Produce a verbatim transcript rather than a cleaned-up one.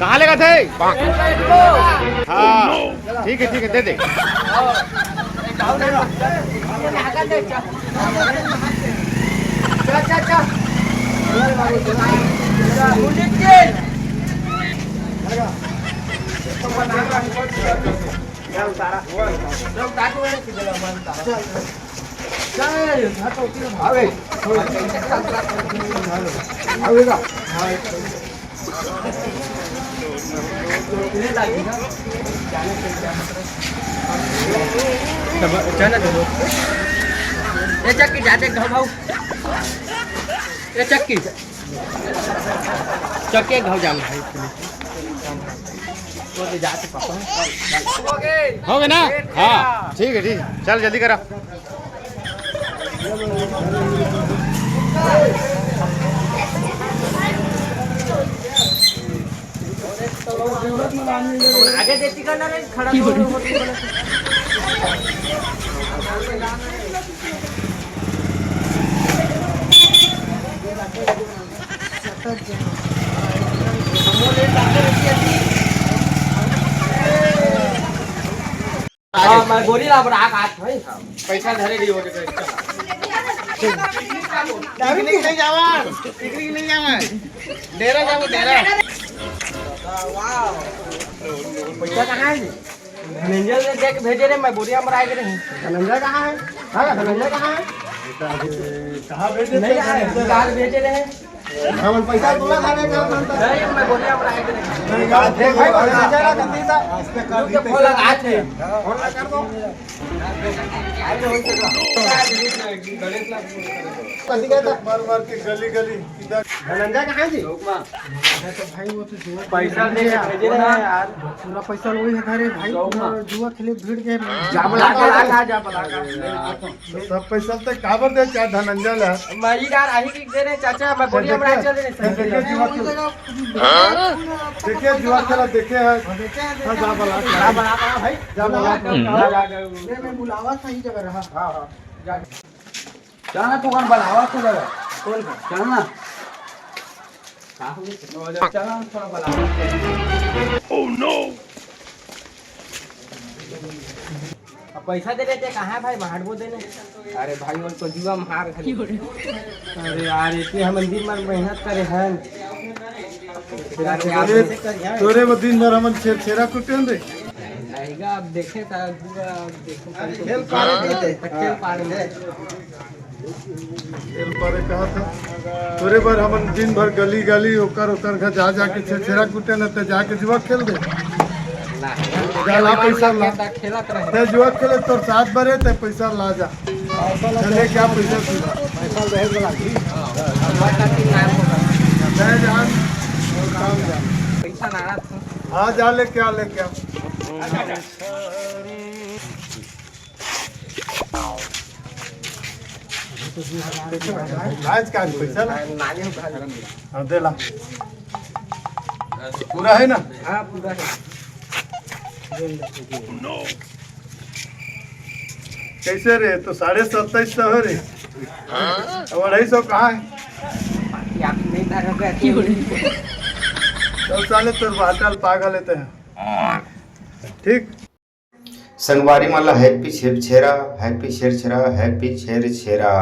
कहाँ लेगा थे? हाँ, ठीक है, ठीक है, दे दे। ए चक्की जाते घाव भाव। ए चक्की, चक्की घाव जाम भाई। वो तो जाते पापा। हो गए ना? हाँ, ठीक है, ठीक है, चल जल्दी करा। आगे देखती करना रे, खड़ा तो होती बोले। हाँ, मैं बोरी ला बड़ा हाथ भाई। पैसा धरे रही हो। पिकनिक नहीं जावा, पिकनिक नहीं जावा, डेरा जाओ डेरा। पैसा कहाँ है जी? धनंजय ने देख भेजे रे, मैं बोरिया में आए रहे। धनंजय कहाँ है? हाँ, धनंजय कहाँ है? कहाँ भेजे नहीं थे? आए, बिहार भेजे रहे। हमन पैसा तोला खाने का मन था। नहीं, मैं बोरिया में आए रहे। नहीं, यार, देख भाई, पैसा जरा कर दी था। आज तक कर दी फोन लगा थे। फोन लगा कर दो। कथी कहता? मार मार के गली गली इधर। धनंजय कहाँ जी? भाई, वो तो जुआ पैसा दे के भेजे रहे हैं यार। पूरा पैसा वही है घरे भाई, पूरा जुआ खेले भिड़ गए। जा बुला के ला, जा बुला के। सब पैसा तो काबर दे क्या धनंजय ला? मैं ही यार, आही की दे रहे चाचा, मैं बोरिया में चल रहे। देखे जुआ खेला, देखे हैं। हाँ, जा बुला के। जा बुला के, भाई। जा बुला के। मैं बुलावा सही जगह रहा। हाँ, हाँ। जा। चल ना, तू कौन बुलावा तू जगह? कौन है? चल ना। का हो गया? चल ना, थोड़ा बुलावा। अब पैसा दे देते, कहाँ है भाई, मारबो देने। अरे भाई, वो तो जुआ मार खाली। अरे यार, इतने हम दिन भर मेहनत करे हैं। तोरे, तोरे वो दिन भर हमन छेर छेरा कुटेन रे। आएगा, अब देखे था, जुआ, अब देखो, खेल पारे देते। खेल पारे। तेल परे कहा था, तोरे बर हमन दिन भर गली गली ओकर ओकर घर जा जा के छेरछेरा कुटे न, ते जाके जुआ खेल दे। ना, जा ला पैसा ला। खेलत रहे। ते जुआ खेले तोर साथ बरे, ते पैसा ला जा। चले क्या पैसा तू? पैसा दहेज वाला। हाँ, हमारे साथ ही नाम होगा। दहेज आन और काम जा। पैसा ना रहा था। हाँ, जा ले क्या, ले क्या। आज का पैसा ना? हाँ, दे ला। पूरा है ना? हाँ, पूरा है। कैसे रे? तो साढ़े सत्ताईस सौ है रे। अब अढ़ाई सौ कहाँ है? बाकी आप नहीं धरोगे, क्यों? तो साले तोर बाटल पागल है ते। ठीक। संगवारी मन ला happy Chherchhera, happy Chherchhera, happy Chherchhera.